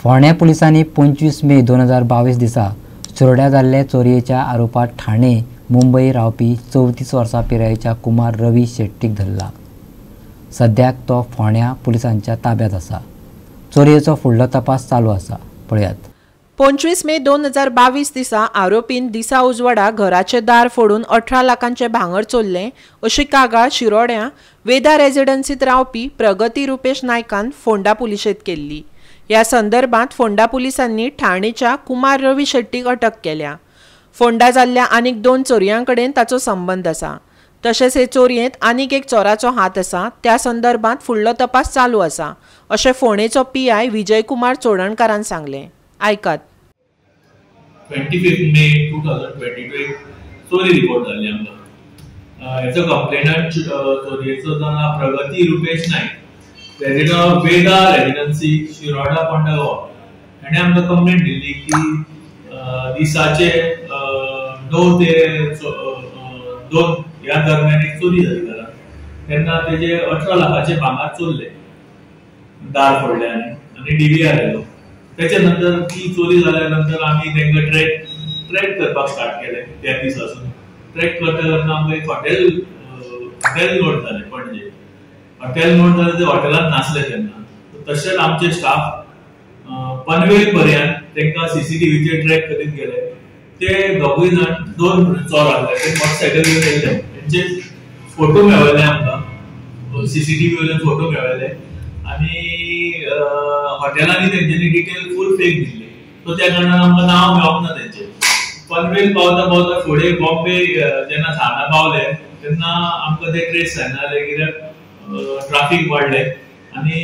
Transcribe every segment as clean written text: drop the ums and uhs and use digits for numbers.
फोंड्या पुलिसांनी 25 मे 2022 दिसा शिरोड्या जाल्ले चोरयेच्या आरोपात ठाणे मुंबई रावपी 34 वर्सां पिरायेच्या कुमार रवी शेट्टीक धरला. सद्याक तो फोंड्या पुलिसांच्या ताब्यात आसा. चोरयेचो फुडलो तपास चालू आसा. पळयात. 25 मे 2022 दिसा आरोपीन दिसा उजवाडा घराचे दार फोडून 18 लाखांचे भांगर चोरलें अशी कागाळ शिरोड्या वेदा रेजिडन्सीत रावपी प्रगती रुपेश नायकान फोंडा पुलिशेंत केल्ली. ह्या संदर्भात फोंडा पुलिसांनी ठाणेच्या कुमार रवी शेट्टीक अटक केल्या. फोंडा जाल्ल्या आनीक 2 चोरयां कडेन ताचो संबंद आसा. तशेंच हे चोरयेंत आनीक एक चोराचो हात आसा. त्या संदर्भात फुडलो तपास चालू आसा अशें फोंडेचो PI Vijaykumar चोडणकारान सांगलें. आयकात. 25 मे 2022 चोरी रिपोर्ट जाल्ली आमकां. हेचो कंप्लेनंट चोरयेचो जावन Pragati Rupesh Naik, resident of Veda residency, Shiroda, Ponda, Goa. हेणें आमकां कंप्लेंट दिल्ली की दिसाचे 9 ते 2 ह्या दरम्यान एक चोरी जाली घरांत. तेन्ना तेजे 18 लाखाचे भांगर चोरले, दार फोडले आनी DVR आयलो. त्याच्या नंतर ती चोरी जाल्या नंतर आमी तांकां ट्रॅक करपाक स्टार्ट केले. त्या दिसासून ट्रॅक करता करता आमकां एक हॉटेल नोट जालें. पणजे हॉटेल नोट जालें, ते हॉटेलांत नासले तेन्ना. तशेंच आमचे स्टाफ पनवेल पर्यंत तांकां CCTVचेर ट्रॅक करीत गेले. ते दोगूय जाण 2 चोर आसले, ते मोटरसायकल घेवन येयले. तेंचे फोटो मेळले आमकां, CCTV वयल्यान फोटो मेळले आनी हॉटेलांनी तेंच्यांनी डिटेल फूल फेक दिल्ली. सो त्या कारणान आमकां नांव मेळोंक ना तेंचें. पनवेल पावता पावता फुडें बॉम्बे जेन्ना थाना पावले तेन्ना आमकां ते ट्रेस जायना जालें, कित्याक ट्राफीक वाडलें आनी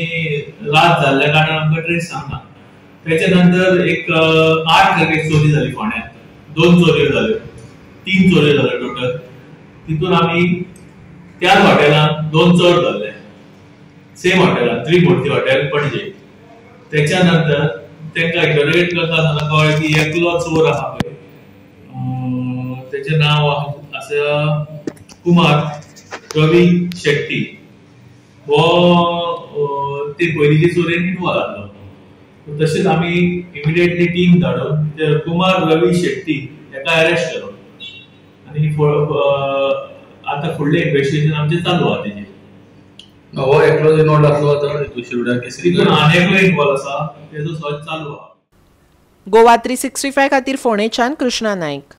रात जाल्ल्या कारणान आमकां ट्रेस सांगना. तेच्या नंतर एक 8 तारखेक चोरी जाली फोंड्यात. 2 चोरयो जाल्यो, 3 चोरयो जाल्यो टोटल. तितून आमी त्याच हॉटेलांत 2 चोर धरले, सेम हॉटेलांत, त्रिमूर्ती हॉटेल पणजे. त्याच्या नंतर तांकां इंटरोगेट करता आसतना कळ्ळें की एकलो चोर आसा पळय, तेचें नांव आसा कुमार रवी शेट्टी. हो ते पयलींचे चोरयेन इनवॉल्व आसलो. तशेंच आमी इमिडिएटली टीम धाडून ते कुमार रवी शेट्टी हेका अरेस्ट केलो आनी आतां फुडलें इन्वेस्टिगेशन आमचें चालू आसा तेजेर. हो एकलो इनवॉल्व आसलो आतां शिरोड्या केसीन तितून आनी एकलो इनवॉल्व आसा, तेजो सर्च चालू आसा. गोवा 365 खातीर फोंडेच्यान कृष्णा नायक.